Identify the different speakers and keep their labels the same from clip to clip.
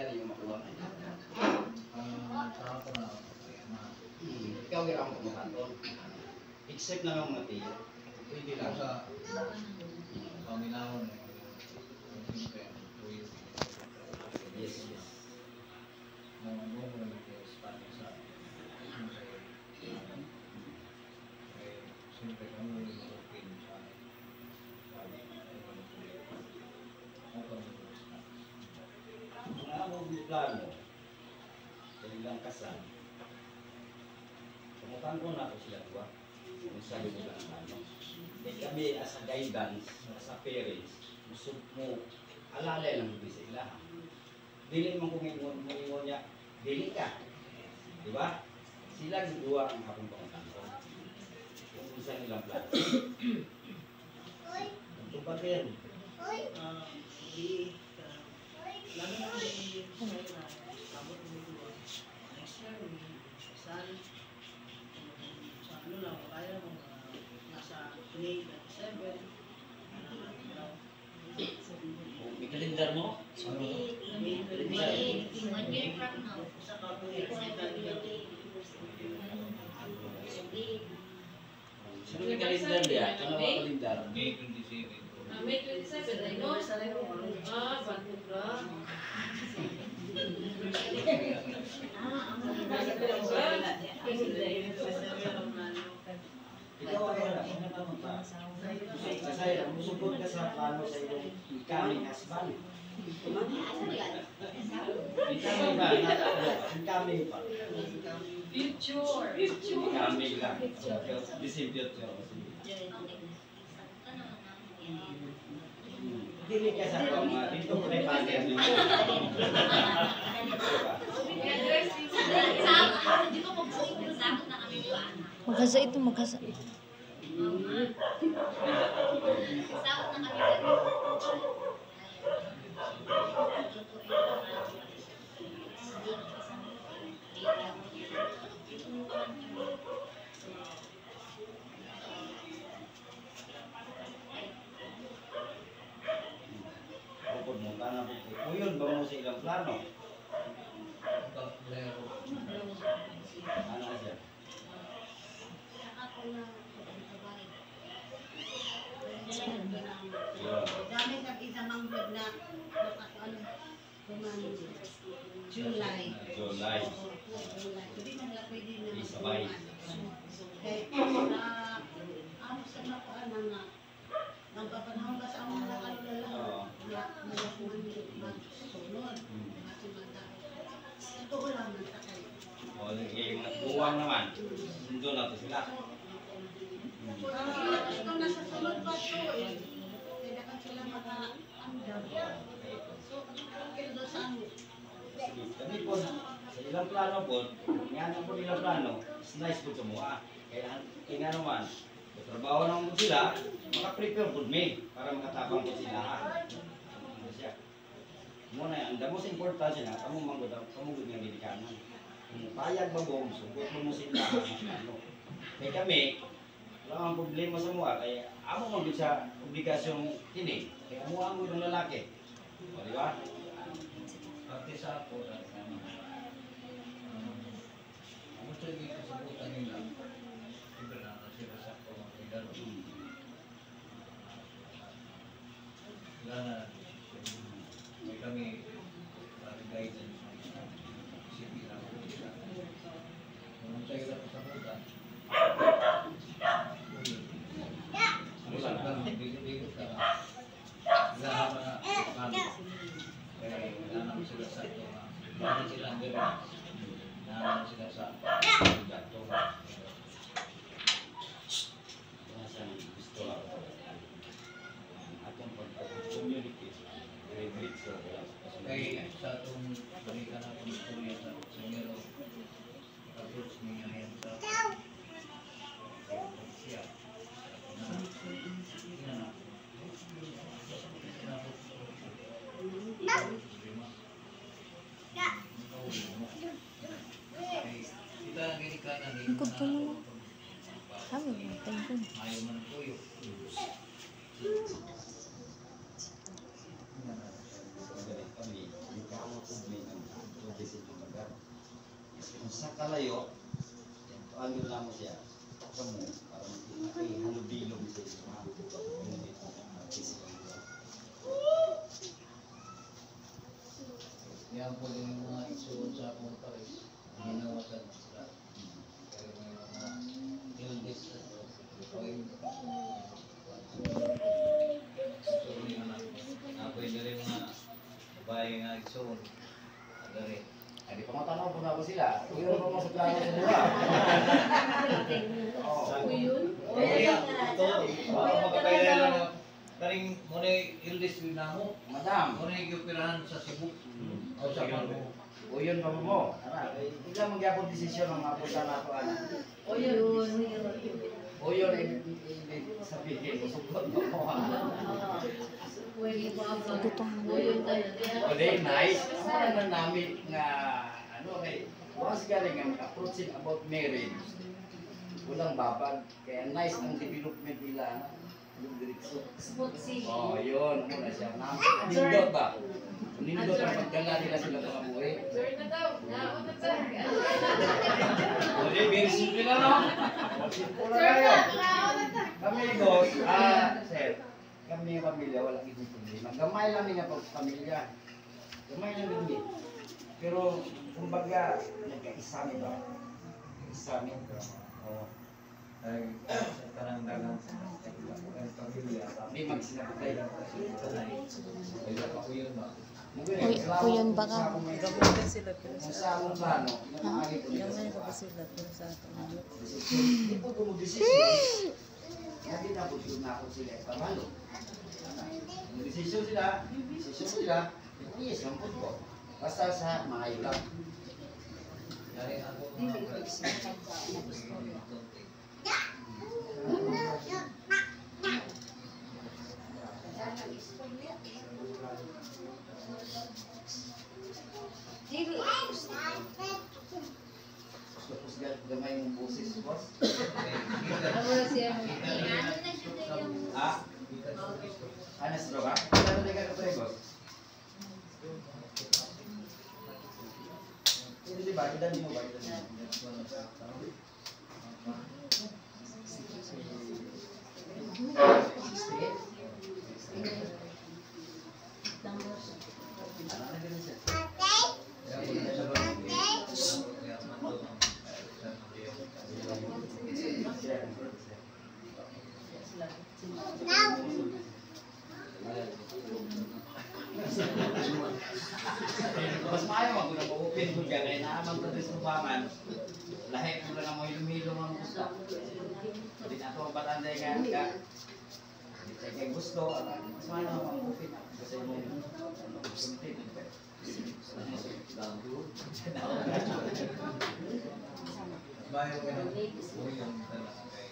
Speaker 1: gani yung makuha.
Speaker 2: Ang tao ko na problema.
Speaker 1: Ikaw gira ang pumukaton. Except na lang mga tiyo. Pwede lang.
Speaker 2: Sa paminahon eh. Siyempre, tuwing
Speaker 1: Yes.
Speaker 2: Nang mo mo na sa sa eh, siyempre kami yung open sa
Speaker 1: Kung ano ang plano, kanilang kasal, pumutan ko na ako sila duwa. Kung sa nilang plano. Eh kami as a guidance, as a parents, gusto mo alalay lang mo sa ila. Dili man kung ingon mo ingon niya, dili ka. Di ba? Sila ang duwa ang akong pangutan. Kung unsa nilang plano.
Speaker 3: Ito pa rin.
Speaker 4: Di, lalo na di na abot mo ito. Next year, may kasal. Sa ano lang, kaya mo, nasa May 27. Ano,
Speaker 3: May kalendar mo?
Speaker 4: May 27.
Speaker 5: One year from now.
Speaker 4: Sa kabuhi,
Speaker 3: Sino may kalendar niya? Ano ang kalendar?
Speaker 2: May 27.
Speaker 6: Ah, May 27, I know. Ah, bago ka.
Speaker 1: Ikaw ay wala, ano naman pa? Kasi musugod ka sa plano sa iyong incoming husband. Incoming ba? Incoming pa.
Speaker 6: Future. Future.
Speaker 1: Incoming lang. This is future. Dili ka sa kama, dito ko na ipanin yung
Speaker 5: Dito mag-sakot na kami pa.
Speaker 7: Magkasa ito, magkasa.
Speaker 5: Sakot na kami.
Speaker 1: Bukod mo, tanang bukod. Uyon ba mo sa ilang plano? Ano siya? Yun.
Speaker 8: Dami sa isa manghod na ano, July.
Speaker 1: July.
Speaker 8: Oo, July. Hindi man lang pwede na
Speaker 1: Isabay.
Speaker 8: Kaya, ano sa nakuan na nga, nagpapanahon ka sa among mga kalulala.
Speaker 1: Oo.
Speaker 8: Nga, magsunod. Ito lang man sa kayo.
Speaker 1: O, sige, buwang naman. Sundo na to sila.
Speaker 8: Ito nasa sunod pa to eh. Kaya kan sila maka-andam. So, kaya doon sa ano.
Speaker 1: Sige, kami po, sa ilang plano po, nga na po ilang plano, is nice po sa mua. Kaya, kaya naman, trabaho naman po sila, makaprepare po me para makatabang po sila. Ano siya? Muna, ang the most important siya, kamu manggod, kamu gud nga gilikanan. Kung payag ba mo, sugot mo mo sila, ano. Kaya kami, wala ang problema sa mua, kaya amo man gud sa obligasyong kini, kaya amo ang gud ang lalaki. O, di ba?
Speaker 2: Pati sa ako, gusto yung kasabutan nila, siyempre na sila sa ako mga regalo. Wala na decision. May kami, para guidance, isipin ako sila. Kung sa'yo lang kasabutan, wala na. Bigot-bigot ka na. Wala na kami. Kaya wala naman sila sa ito. Wala sila ang gano'n. Wala sila sa
Speaker 1: Gato. Nasa gusto ako. Atong pag-communicate, dire-diretso, wala sa
Speaker 2: Kaya sa atong balikan ako ng istorya sa Sangero, approach niya yan sa siya. Na,
Speaker 7: Ang kudto mo. Sabi mo, tayo.
Speaker 2: Ayaw man ang tuyo.
Speaker 1: Kami, yung kamo po may ng Sa kalayo, ano na mo siya? Kamu, para ihalubilog sa iyo.
Speaker 2: Yan po yung mga isuot sa akong pares. Ginawasan sila. Kaya may mga eldest. Okay. So, yung anak. Ako yung dali mga babae nga isuot. Dali.
Speaker 1: Ay, di pangatanaw po na ako sila. Uyon pa mo sa plano sa buha. Oo.
Speaker 6: Uyon?
Speaker 2: Ito, baka magkakailan lang. Karing mo na eldest yun na mo.
Speaker 1: Madam,
Speaker 2: Mo na yung pirahan sa Cebu. O sa Pango.
Speaker 1: uyon pa mo. Ara, ila man gyapon desisyon ang mapunta na ako ana.
Speaker 6: Uyon.
Speaker 1: Uyon ay ibig sabihin, sugod mo.
Speaker 7: Gutom na.
Speaker 6: Uyon tayo.
Speaker 1: O day nice. Ang na namin nga ano kay once galing nga maka-approach about marriage. Walang babag. Kaya nice ang development nila ano. Yung diretso.
Speaker 5: Smooth sailing.
Speaker 1: Oh, yun. Ano na siya. Nindot ba? Nindot ang pagdala nila sila mga buhay.
Speaker 6: Sir na daw. Naon na sir.
Speaker 1: O, di, very simple na, no? Simple na
Speaker 6: Sir
Speaker 1: tayo.
Speaker 6: na. Naon na ta.
Speaker 1: Kami, boss, sir, kami yung pamilya, walang ibang problema. Gamay lang nila pag pamilya. Gamay lang din. Pero, kumbaga, nagkaisami ba? Nagkaisami. Oo.
Speaker 2: Ay, sa tanang dagang ay pamilya.
Speaker 1: Hindi magsinabutay.
Speaker 2: Ay, dapat ko yun ba?
Speaker 7: Uy, uyon ba ka?
Speaker 1: Kung sa akong plano, maaari po nila sa desisyon. Hindi po kung desisyon, hindi na po na ako sila ipamalo. Kung desisyon sila, desisyon sila, yes, lang po ko. Basta sa maayo lang.
Speaker 2: Dari ako mga brad.
Speaker 1: Gusto ko siya gamay mong boses, boss.
Speaker 6: Ano siya?
Speaker 5: Ano na siya yung
Speaker 1: Ah, anas bro ka? Ano na ka pre, boss? Hindi ba? Ilan mo ba? Ilan mo? 68? Ano na ganun siya? Mas maayo man kung nag-open ko ka, kaya naaman pa rin sa rubangan, lahi mo lang ang mga hilom-hilom ang gusto. Hindi na ito ang batanday nga ka. Hindi tayo kay gusto, mas maayo man ang open. Kasi mo, ano, content.
Speaker 2: Bayo ka ng uyon talaga kay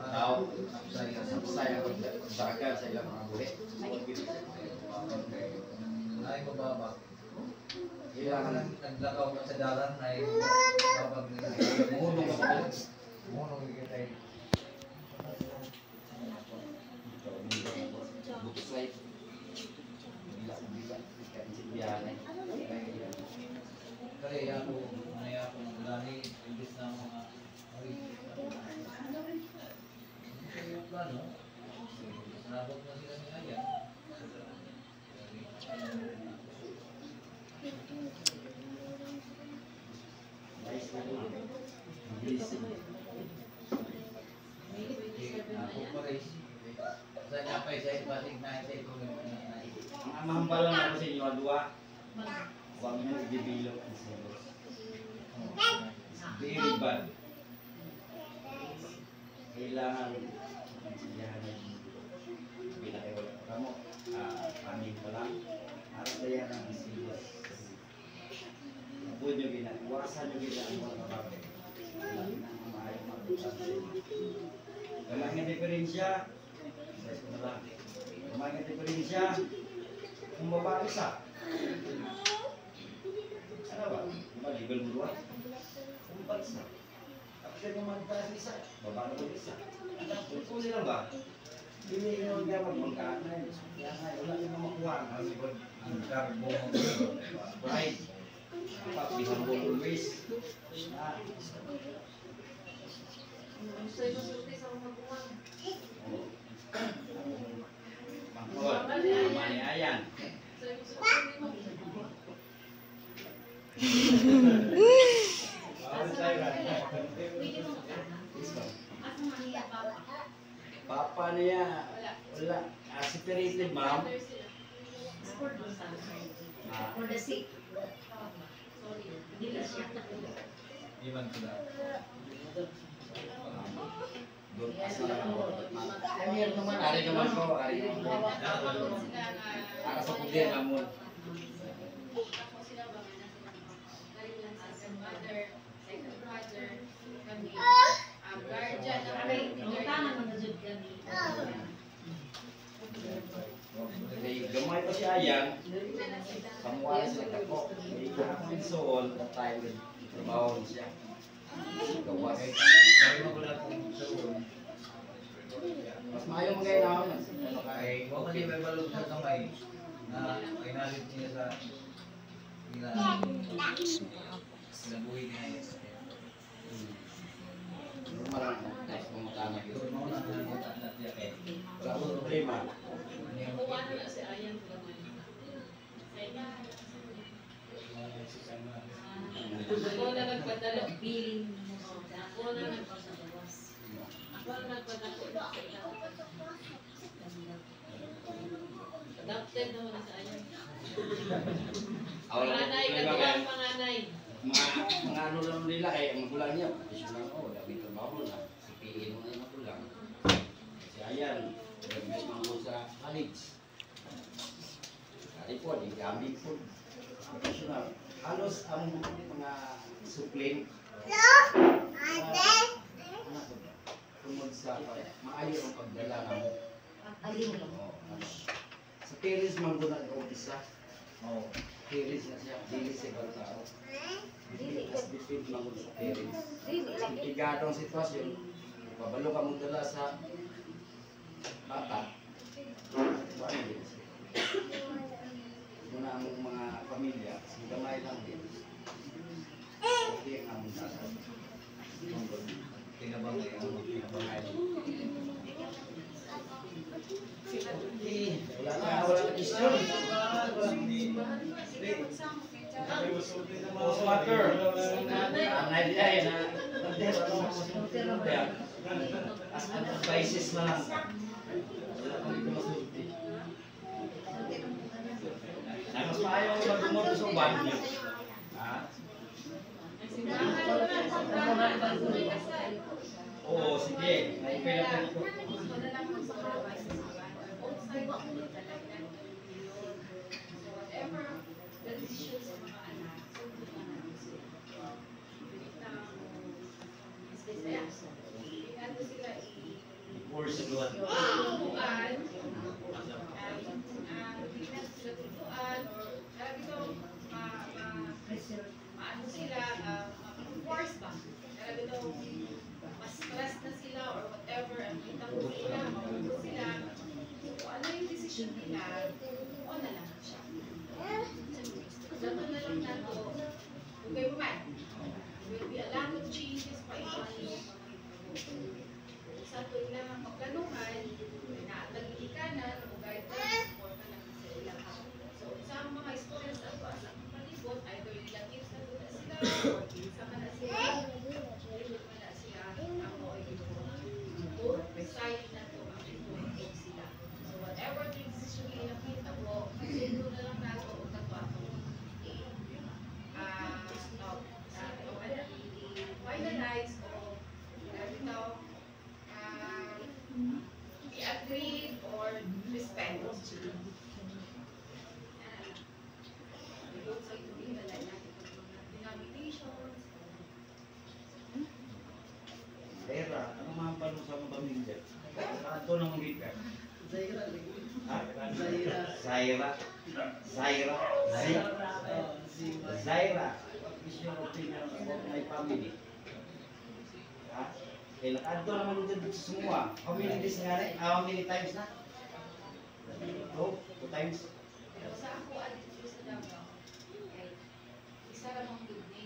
Speaker 1: Tao,
Speaker 2: saya
Speaker 1: saya dagan sa ilang mga buhi.
Speaker 2: Ay mababa.
Speaker 1: Kailangan lang.
Speaker 2: Naglakaw ka sa dalan ay babag nila.
Speaker 1: Muhunong ka pa.
Speaker 2: Muhunong kita eh.
Speaker 1: Butos ay bila bila kaintindihan eh.
Speaker 2: Kaya ako, anay ako lani, imbis na mga ay, ano yung plano? Nabot na sila ni Aya.
Speaker 1: Nice na yun. Blessing.
Speaker 2: Ako pa rin. Sa niya pa isa basig na isa ito ng
Speaker 1: Ang amahambalan ako sa inyo, dua. Huwag niyo i-develop ang selos. It's very bad. Kailangan intindihan niyo. Bila kayo wala pa mo, amin pa lang. Harap na yan ang selos. Avoid nyo gina, iwasan nyo gina ang mga bagay. Wala na ang maayong mabutan sa inyo. Wala nga diferensya, size ko na lang. Wala nga diferensya, kung babae isa. Ano ba? Kung ba, legal mo doon? Kung ba isa? Tapos yung magtaas isa, baba na po isa. Kung sila ba? Hindi nyo nga magmangkaan na yun. Kaya nga, wala nyo makuha.
Speaker 2: Ang karbo.
Speaker 1: Pride. Dapat Be humble always. Ah.
Speaker 6: Gusto yung sulti sa mga magulang.
Speaker 1: Oh. Mangkol. Tama ni Ayan.
Speaker 6: Gusto yung sulti mo.
Speaker 5: Pwede mo magkana. Asa man niya papa?
Speaker 1: Papa niya, wala. Ah, separated, ma'am. Ah,
Speaker 5: For the sake. Dili siya.
Speaker 2: Iwan sila.
Speaker 1: Doon asa na lang ako. Ay, meron naman. Ari naman ko. Ari naman ko. Para sa pudir namon.
Speaker 6: Ako sila ba nga nasa second mother, second brother, kami, ang guardian ng
Speaker 5: Aray, nangutanan man na jud kami.
Speaker 1: Kay gamay pa si Ayan. Samuha na sila kako. Kay ako din soon, that time, trabaho na siya. Gawas.
Speaker 2: Kaya magulat kung sa ulo.
Speaker 1: Mas maayo mga naman. Ano ka?
Speaker 2: Kay wa man may balog sa kamay na kinalit niya sa ila ilang buhi niya.
Speaker 1: Normal lang. Nice pangutana yun.
Speaker 2: Ito mao na ang na niya kay
Speaker 1: Wala akong problema.
Speaker 2: niya.
Speaker 6: Kuha na si Ayan gamay. Sa inyo. Ako na nagpadalo.
Speaker 5: Bilin mo sa
Speaker 6: Ako na nagpadalo. Ako na nagpadalo sa ila. Adopted naman na si Ayan.
Speaker 1: Ah, wala akong
Speaker 6: Panganay,
Speaker 1: problema
Speaker 6: katuwang
Speaker 1: kay
Speaker 6: panganay.
Speaker 1: mga ano lang nila kay ang magulang niya, professional lang ako, wala may trabaho na. Si PE naman yung magulang. Si Ayan, graduate man ko sa college. Ari po, di gamit po. Professional. Halos ang mga supling. Ano po, tungod sa maayo ang pagdala ng
Speaker 5: Alin mo.
Speaker 1: Oo, ano. Sa parents man ko nag-umpisa.
Speaker 2: Oh.
Speaker 1: Parents na siya, dili sa ibang tao. As depend man ko sa parents.
Speaker 5: Dili lagi.
Speaker 1: Komplikado ang sitwasyon, pabalo ka mong dala sa bata, wala din siya. Muna ang mga pamilya, gamay lang din. Okay ang among dala.
Speaker 2: Tinabang kayo.
Speaker 1: Tinabangay. Wala na, wala na question. Postmaster. Nanay niya eh, na. As an advices na lang. Wala kang dito masulti. Ay, mas maayo ang mag-umod sa uban. Ha?
Speaker 6: Simbahan na, may kasal.
Speaker 1: Oo, sige. Okay na po ito.
Speaker 6: Wala lang mag-supervise sa simbahan. Both sides talaga. So whatever the decisions sa mga anak, sundin na namin sila. Na, ano sila
Speaker 3: Force sa
Speaker 6: i-tutuan, hindi na sila tutuan, or alam ito, ma, ma, maano sila, ma-force ba? Alam ito, mas stress na sila or whatever, ang kita mo sila, magulo sila. So, kung ano yung decision nila, o na lang siya. Dato na lang nato, okay mo man, will be a lot of changes pa ito sa ato ilang pagplanuhan, naatagilikanan, o guidance, support na lang sa ilang. So, sa mga students ato sa palibot, either relatives na na sila, or kinsa man na sila, relate man na sila, ang mo ay both side na to ang involved sila. So, whatever the decision na ilang kita mo, sundo na lang nato o kato ato i-finalize o ito, i-agree or respect. Both side to be like natin mga denominations.
Speaker 1: Pera, ano mga mo sa mga pamilya? Ato nang gikan.
Speaker 4: Zaira lagi.
Speaker 1: Ha?
Speaker 4: Zaira.
Speaker 1: Zaira. Zaira.
Speaker 4: Oh, Zima.
Speaker 1: Zaira. What is your opinion about my family? Ha? Kaya adto naman dito sa semua. How many days nga rin? How many times na? Two times?
Speaker 6: Pero sa ako, dito sa Davao, kay isa ra mang gud ni.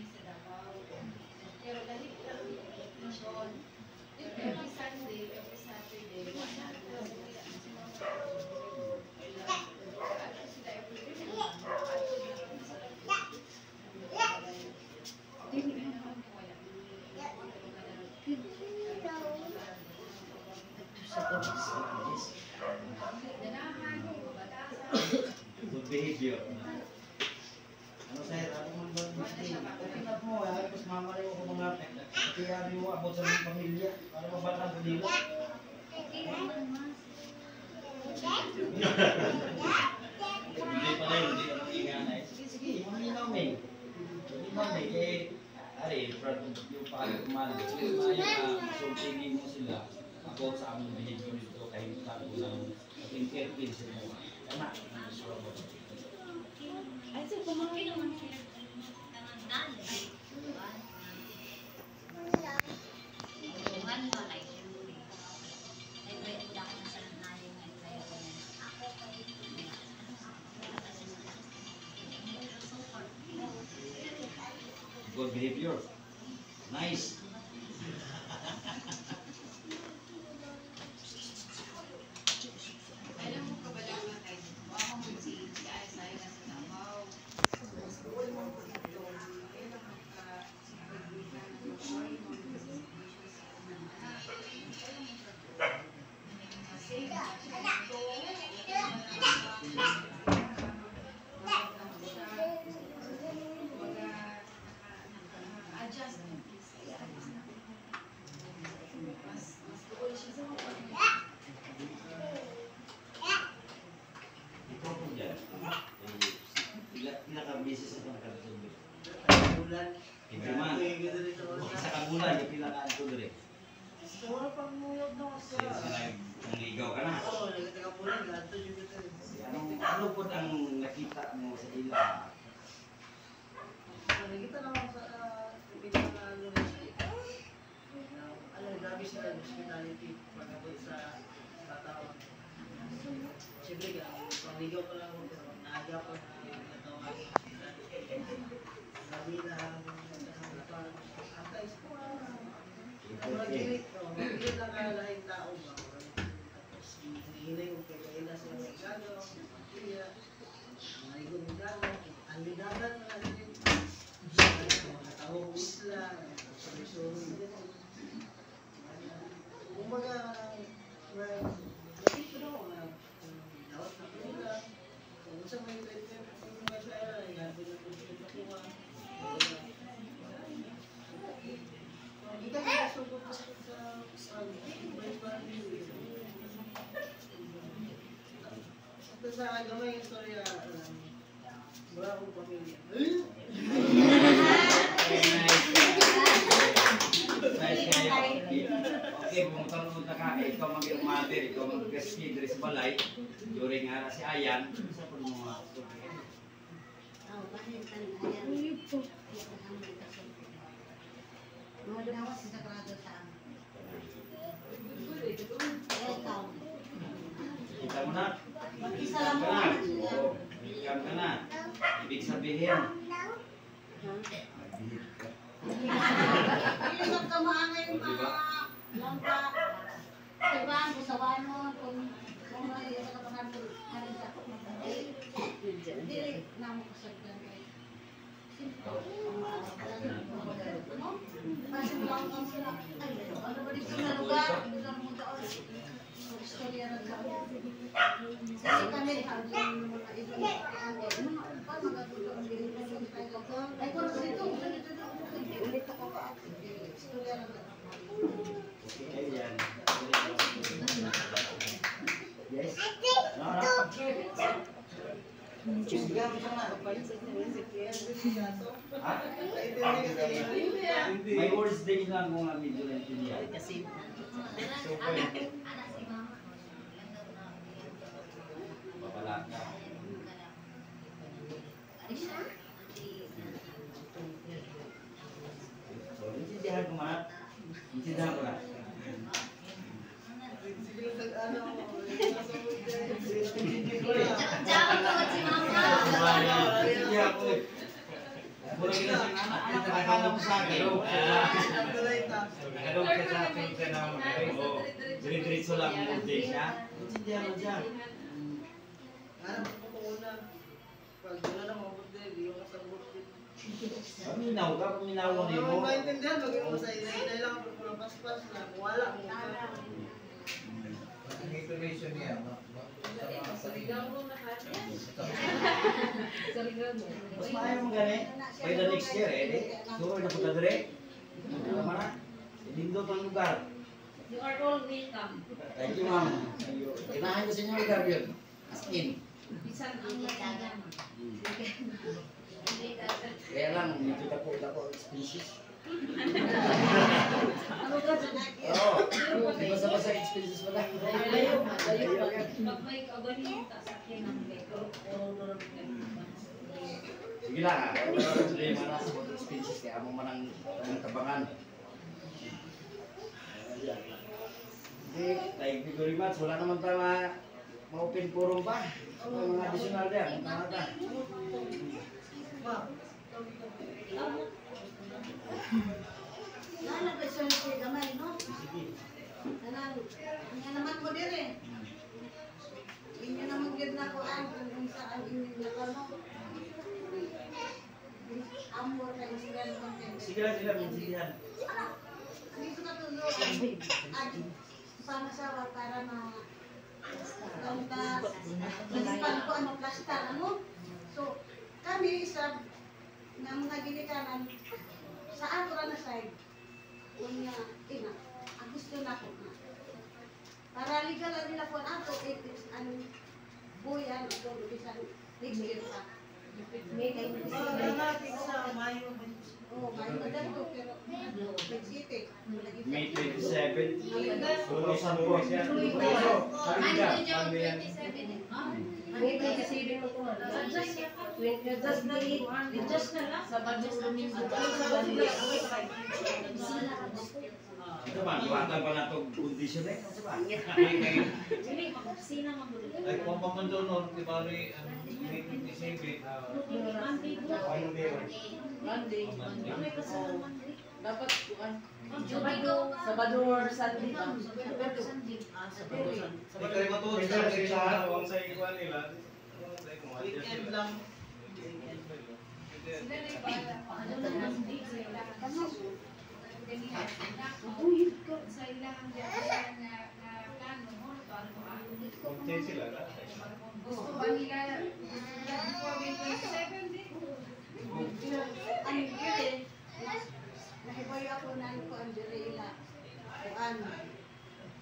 Speaker 1: Kaya mo abot sa mga pamilya para mabatang ko nila. Hindi pa na yun, hindi ka mag-inganay. Sige, sige, maminaw may. Maminaw may, kay ari, in front of you pa kayo kumano. Maayo na masultingin mo sila about sa among behavior dito, kahit tago lang, at-interpin sa mo. Tama, ang gusto mo.
Speaker 5: Ay, so kumakain naman sila. Ay,
Speaker 1: Good behavior. Nice.
Speaker 6: Alam mo ka ba lang na kahit baka mo si Isaiah sa Davao. Mas doon mo dito. Kaya lang adjust. Mas doon siya sa
Speaker 1: Ikaw po dyan. Ila ka busy sa kang kadto.
Speaker 4: Bulan.
Speaker 1: Every month. Sa kabulan, yung pila ka adto dire.
Speaker 4: Wala pang muyog na kasi.
Speaker 1: Since nangligaw ka na.
Speaker 4: Oo, nagtagapulan, lahat to yung ito.
Speaker 1: Anong, ano po ang nakita mo sa ila?
Speaker 4: Nakita naman sa pinaka ano ano, grabe sila yung hospitality pag-abot sa katao. Siyempre, pangligaw pa lang ako, pero naaga pa na natawa ng hospitality. Grabe na ang Magilit, oh, magilit ang kalahing tao ba? Tapos, hinihinay ko kay kaila sila ng gano, iya, mga igong gano, ang lidagan mga din. Mga tao isla, sorry-sorry. Kumbaga, nakita na ako na dawat na kanila. Kung sa may treatment, kung mga sa ay grabe na po sila nakuha. Hindi ka nakasugod pa sa Ito sa gamay yung istorya, wala akong pamilya.
Speaker 1: Nice kayo. Okay, pumunta ka, ikaw mag mother, ikaw mag-breastfeed diri sa balay. During ara si Ayan, sa po mga Kita mo na.
Speaker 8: Mag-isa lang
Speaker 1: Ka
Speaker 8: mo.
Speaker 1: na. Oo, welcome ka na. Ibig sabihin, magbihit ka.
Speaker 8: Ilisod ka maangay
Speaker 1: O, diba?
Speaker 8: mga langka. Diba, busawan mo, kung may sa kapangan ko, ano sa Dili, na mo kasagdan kay. Simple. No? Kasi lang sila. Ay, ano ba dito na lugar? Hindi lang mo taon. Istorya na sa Kasi kami, mga ibang ay, kung dito, ulit ako pa. Istorya na
Speaker 1: Okay kayo yan. Yes? No, no? Ha? May words din lang kung medyo naintindihan.
Speaker 5: Kasi
Speaker 1: Super.
Speaker 5: Anak si mama.
Speaker 1: Babala ka. So, intindihan ko man. Intindihan ko na.
Speaker 4: Sige lang, ano,
Speaker 5: Tsaka ko si mama.
Speaker 1: Intindihan ko eh. Mura kita sa anak, anak, akala mo sa akin.
Speaker 2: Nakadong ka sa akin sa naman.
Speaker 1: Oo. Dire-diretso lang ang words siya. Intindihan mo siya.
Speaker 4: Ano po una? Pag wala na mabuti, di ko kasabot.
Speaker 1: Paminaw ka, paminaw mo
Speaker 4: Kung maintindihan, mag mo sa inay lang ako puro paspas na kung wala mo ka.
Speaker 2: Ang intonation niya, sa mga sarili.
Speaker 1: Mas maayo mo gani. By the next year, eh, di. Sure na punta dire. Tama na. Nindot ang lugar.
Speaker 5: You are all welcome.
Speaker 1: Thank you, ma'am. Thank you. Ganahan ko sa inyo lugar yun. As in.
Speaker 5: Bisan ang dagan.
Speaker 1: Kaya lang, medyo dako-dako ang expenses. Oo. Di ba sa expenses wala?
Speaker 5: Layo, layo. Pag may kabanin ta sa akin ang
Speaker 1: Sige lang ha. Sige, manas mo expenses kaya mo man ang tabangan. Okay, thank you very much. Wala naman tayo ma-open forum pa. May mga additional diyan. Tama ta.
Speaker 8: Nana kay sir kay gamay no.
Speaker 1: Sige.
Speaker 8: Kanang nga naman mo dire. Inyo naman gyud na kuan kung unsa ang inyong nakano. Amor kay sila ng content.
Speaker 1: Sige lang sila, maintindihan.
Speaker 8: Dito na tulo ang pangasawa para ma kanta malipan ko ano plaster ano. So kami sa nga mga ginikanan sa ato ra na side unya ina ang gusto na ko na para legal na nila po ato if it's an buyan o bisan next year pa.
Speaker 4: May sa Mayo.
Speaker 8: Oh, may pa pero next year.
Speaker 1: May 27.
Speaker 3: Lunes, Lunes yan.
Speaker 5: Ano yung 27?
Speaker 9: May 27 mo ko. Adjust na adjust na lang. Sabado Domingo.
Speaker 1: Ito man, buhatan pa na itong kondisyon eh. Kasi ba?
Speaker 5: Dili makusina man gud.
Speaker 2: Ay, kung pa man doon, no, di ba rin, ang May 27,
Speaker 3: Monday.
Speaker 4: Monday.
Speaker 5: May kasunod Monday.
Speaker 4: Dapat kuan.
Speaker 5: Sabado,
Speaker 4: Sabado or Sunday ba?
Speaker 5: Sunday.
Speaker 4: Ah, Sabado.
Speaker 2: Hindi ka rin matuod
Speaker 3: Sa
Speaker 2: sa
Speaker 3: huwag sa ikuan nila.
Speaker 4: Weekend lang.
Speaker 6: Sila na yung bahala.
Speaker 5: Ano na Monday?
Speaker 6: Sa ilang diyan na na plano mo to ano ah.
Speaker 3: Mag-change sila na.
Speaker 6: Gusto ba nila gusto nila before May 27 din?
Speaker 8: Ano yun? Nahibayo ako na ko ang dire ila. Kuan.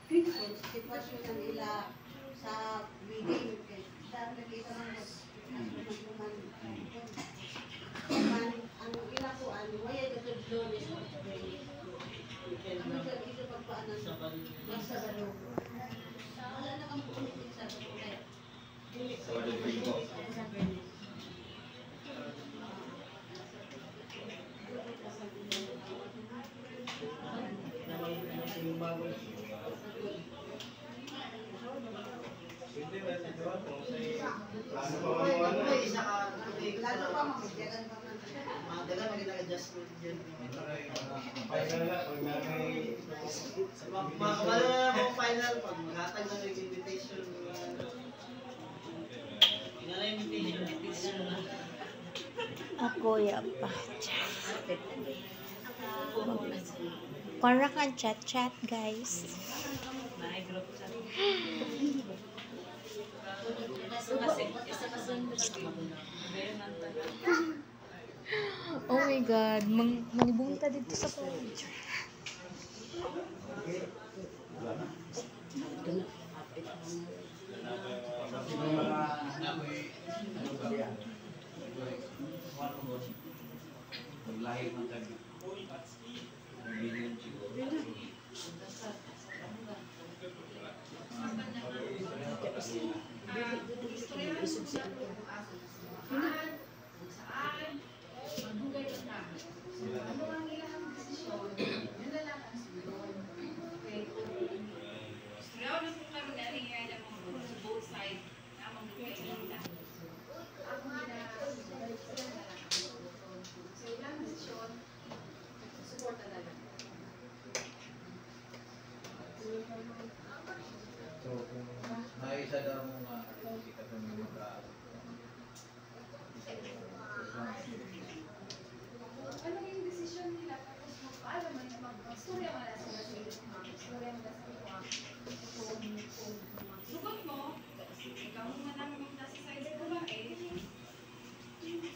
Speaker 8: Sitwasyon na nila sa wedding. Kay dahil nakita man man man ang ila kuan waya katudlo ni sa
Speaker 4: Weekend
Speaker 8: Ang
Speaker 4: lang.
Speaker 8: ito pagpaanan
Speaker 4: Sabado.
Speaker 8: Sabado. Wala na kang commitment sa kay.
Speaker 1: Sabado Domingo.
Speaker 3: Pwede na si Joan kung sa plano pa man mo ano.
Speaker 4: Ay, isa ka.
Speaker 8: Lalo pa mamagdagan pa man.
Speaker 4: Madagan maging nag-adjustment dyan.
Speaker 3: Final na, pag na may
Speaker 4: Makabalo na lang ako final pag maghatag na ng invitation. Ina na invitation.
Speaker 7: Ako ya pa. Para kang chat-chat, guys. Oh my God, mang manibong ta dito sa college.
Speaker 1: Okay. Wala na. Sino yung mga ano ba yan?
Speaker 2: Maglahi man tag million siguro.
Speaker 6: Saan, kung saan, magdugay pa ta. So, ano ang ilang desisyon, yun na lang ang sunod. Okay, kung istoryaw na po karon na rin yan ang mga sa both side na among dugay nila. Ako na sila na lang ang sunod. So, ilang desisyon, suporta na lang.
Speaker 2: So, kung naisa daw mo nga, hindi ka ito maka
Speaker 6: Kung ano yung desisyon nila, tapos magpaalam man mag-istorya man na sila sa iyo, mag-istorya man na sa iyo, kung magsugot mo, ikaw mo man ang nasa side sa babae,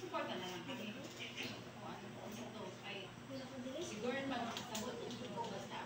Speaker 6: suporta na lang kami. Kung ano kung sa to, ay siguro man makasabot kung basta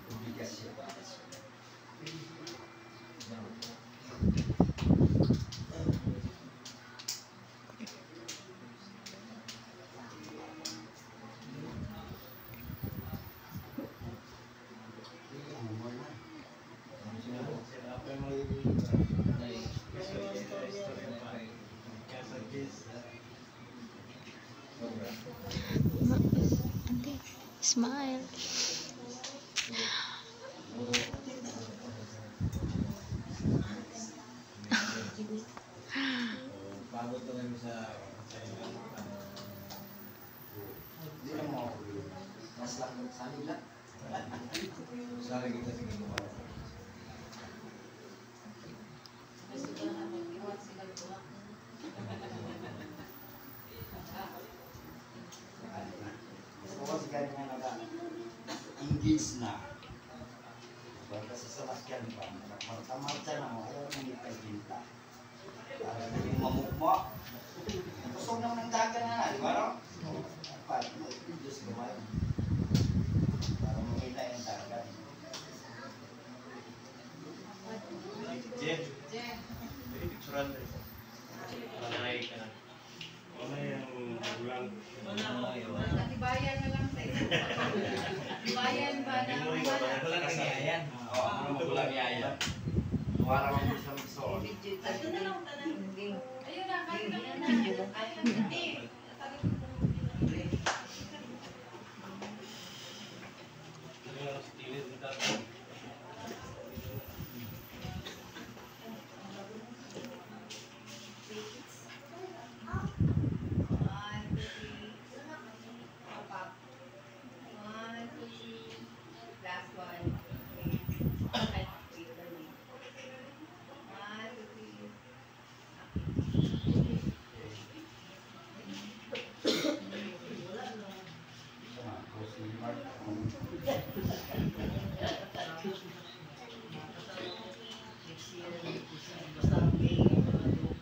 Speaker 1: Obligasyon.
Speaker 7: Ante, smile.
Speaker 2: Pagod na kami sa
Speaker 1: Hindi na mo mas lang salig lang.
Speaker 2: Sari kita sa ginawa.
Speaker 1: Gusto ko si gani nga nag-engage na. Basta sa salakyan pa, nakamarta-marta na mo, ayaw nang ipaghinta. Para hindi mamukmo. Kusog naman ang dagan na, di ba no? Dapat, Diyos gamay. Para mahila yung dagan.
Speaker 3: Jen. Dili picturean diri. Walay ka na. Wala yung magulang.
Speaker 6: Katibayan na lang sa isa. Katibayan ba na?
Speaker 3: Wala
Speaker 2: Wala
Speaker 3: ka
Speaker 2: yan.
Speaker 1: Oo, ano magulang yaya. Wala mo sa magsuot.
Speaker 6: Ayun na, kayo na muna. Ayun na. One, two, three. Up, up. One, two, three. Last one. Okay. Ay, wait, wait. One, two, three.
Speaker 1: Siya nga, boss ni Mark.
Speaker 4: Next year, basta May, mga do.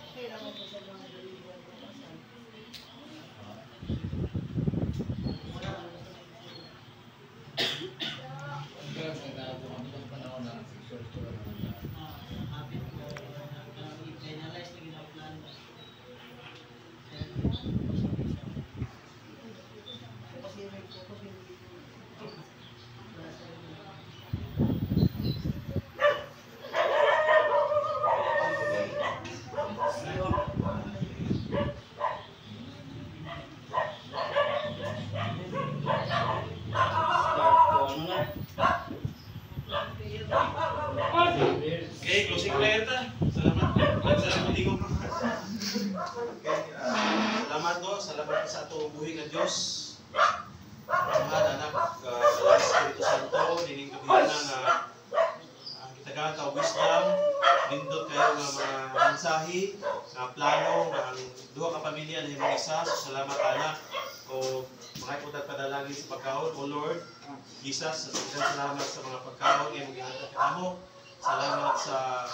Speaker 4: Okay naman po sa mga deliver ko kasi. Wala naman sa
Speaker 2: Pero sa kami ng panahon na picture-picture naman na.
Speaker 4: Kapit ko, finalize na ginawa plano. Focus yun, focus yun. Wala sa inyo.
Speaker 1: Start ko ano na.
Speaker 3: Okay, closing prayer ta. Salamat. Salamat tingog. Okay, salamat do, salamat sa ato buhi nga Dios. Amahan, Anak, uh, Espiritu Santo, nining gabi na nga gitagaan ta og wisdom, nindot kayo nga mga mensahe, nga plano nga ang duha ka pamilya na himong isa. So, salamat anak o mga iputag padalangin sa pagkaon, O Lord Jesus, salamat sa mga pagkaon nga imong gihatag kanamo. Salamat sa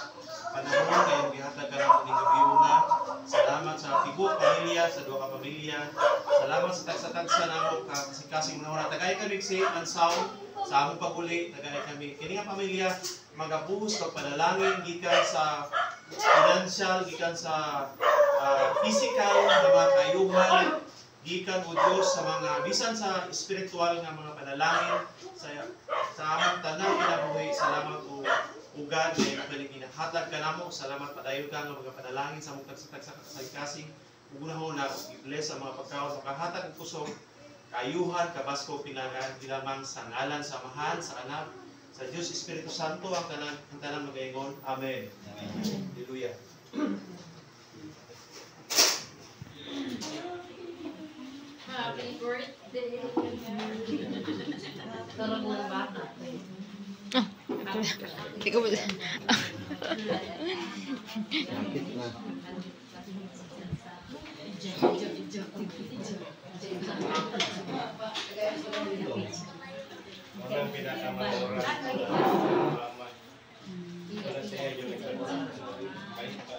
Speaker 3: panahon kay imong gihatag kanamo ning gabi una. Salamat sa tibuok pamilya, sa duha ka pamilya. Salamat sa tagsa-tagsa namo ka kasing-kasing mga tagay kami safe and sound sa among paguli, tagay kami. Kini nga pamilya magabuhos kag panalangin gikan sa financial, gikan sa physical nga mga kayuhan, gikan o Dios sa mga bisan sa spiritual nga mga panalangin sa among tanang kinabuhi. Salamat o ugad kay nakaling ginahatag kanamo. Salamat padayon ka nga mga panalangin sa among tagsa-tagsa kasing-kasing ug unahon na i-bless ang mga pagkaon makahatag og kusog, kayuhan, kabasko, pinangan lamang sa ngalan sa Amahan, sa Anak, sa Dios Espiritu Santo ang tanan magaingon. Amen. Hallelujah.
Speaker 6: Happy birthday.
Speaker 5: Sarap ng bata.
Speaker 7: Hindi ko ba?
Speaker 1: Kapit na.
Speaker 3: Unang pinakamalura. Mama. Wala siya yung nagsabi. Kahit pa.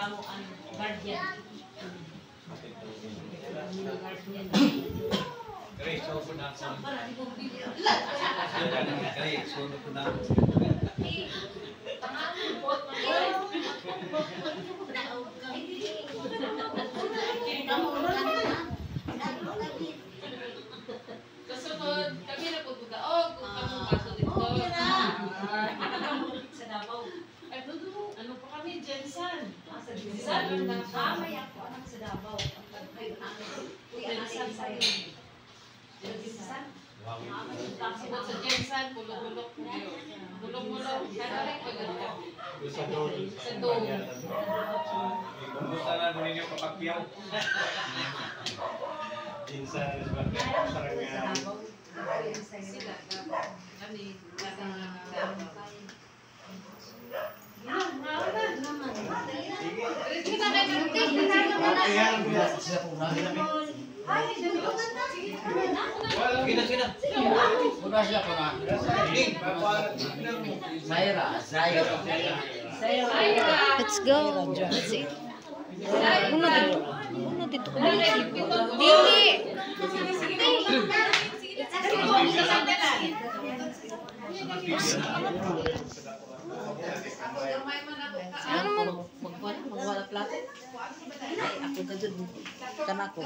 Speaker 5: Amo ang guardian.
Speaker 2: Kare, so po na ako. Kare, so po na.
Speaker 6: Kasunod, kami na po budaog, kung kamo maso dito.
Speaker 5: Sa Davao.
Speaker 6: Ay, ano pa kami, Jensen.
Speaker 5: Sa Jensen. May ako anak sa Davao. Jensen sa'yo. Jensen.
Speaker 6: Sunod sa Jensen, bulok-bulok po yun. Bulok-bulok, kanarik pa ganito.
Speaker 3: Sa dome.
Speaker 6: Sa dome.
Speaker 3: Kumusta na ninyo kapakyaw? Minsan, sarang
Speaker 6: Sila, kami,
Speaker 1: Zaira, Zaira.
Speaker 7: Let's go. Let's eat. Una dito. Una dito. Dili. Ano man?
Speaker 4: Magwala plato. Ay, ako ka dyan. Kanako.